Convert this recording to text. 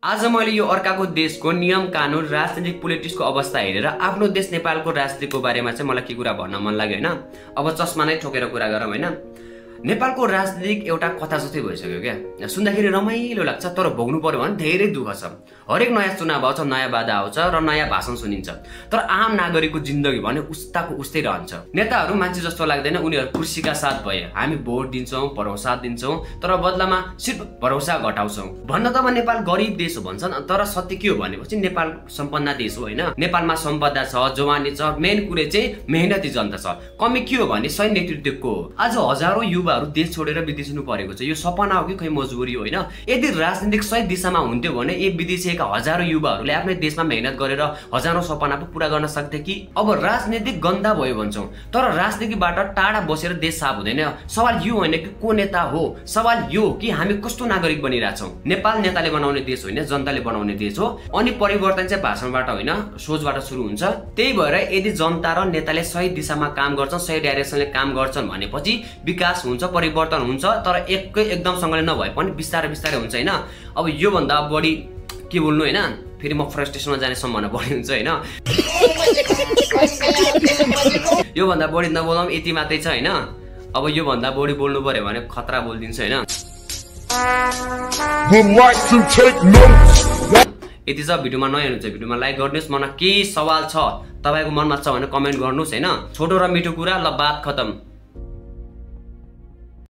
आज मैले यो अर्काको देशको नियम कानुन राजनीतिक पोलिटिक्सको अवस्था हेरेर आफ्नो देश नेपालको राजनीतिको बारेमा चाहिँ मलाई के कुरा भन्न मन लाग्यो हैन। अब चस्मा नै ठोकेर कुरा गरौँ हैन। नेपालको राजनीतिक एउटा कथा जस्तै भइसक्यो क्या। सुन्दाखेरि रमाइलो लाग्छ तर भोग्नु पर्यो भने धेरै दुःख छ। हरेक नयाँ चुनाव आउँछ, नयाँ बाधा आउँछ र नयाँ भाषण सुनिन्छ। तर आम नागरिकको जिन्दगी भने उस्ताको उस्तै रहन्छ। नेताहरू मान्छे जस्तो लाग्दैन, उनीहरू कुर्सीका साथ भए हामी भोट दिन्छौँ, भरोसा दिन्छौँ, तर बदलामा सिर्फ भरोसा घटाउँछौँ। भन्न त अब नेपाल गरिब देश हो भन्छन्, तर सत्य के हो भनेपछि नेपाल सम्पन्न देश हो हैन। नेपालमा सम्पदा छ, जवानी छ, मेन कुरो चाहिँ मेहनती जनता छ। कमी के हो भने सही नेतृत्वको हो। आज हजारौं युवाहरू देश छोडेर विदेशिनु परेको छ। यो सपना हो कि खै मजबुरी हो हैन। यदि राजनीतिक सही दिशामा हुन्थ्यो भने यी विदेशीका हजारौं युवाहरूले आफ्नै देशमा मेहनत गरेर हजारौं सपना पो पूरा गर्न सक्थे कि। अब राजनीतिक गन्दा भयो भन्छौं, तर राजनीतिबाट टाढा बसेर देश साफ हुँदैन। सवाल यो होइन कि को नेता हो, सवाल यो कि हामी कस्तो नागरिक बनिरहेछौँ। नेपाल नेताले बनाउने देश होइन, जनताले बनाउने देश हो। अनि परिवर्तन चाहिँ भाषणबाट होइन, सोचबाट सुरु हुन्छ। त्यही भएर यदि जनता र नेताले सही दिशामा काम गर्छन्, सही डाइरेक्सनले काम गर्छन् भनेपछि विकास हुन्छ, परिवर्तन हुन्छ। तर एकदमसँगले नभए पनि बिस्तारै बिस्तारै हुन्छ हैन। अब यो भन्दा बढी के बोल्नु हैन, फेरि म फ्रस्ट्रेसनमा जाने सम्भावना बढी हुन्छ हैन। यो भन्दा बढी नबोलाउँ, यति मात्रै छ हैन। अब यो भन्दा बढी बोल्नु पर्यो भने खतरा बोलिदिन्छु हैन। यति छ। भिडियोमा नयाँ हुनुहुन्छ भिडियोमा लाइक गर्नुहोस्। मलाई केही सवाल छ तपाईको मनमा छ भने कमेन्ट गर्नुहोस् हैन। छोटो र मिठो कुरा, ल बात खतम।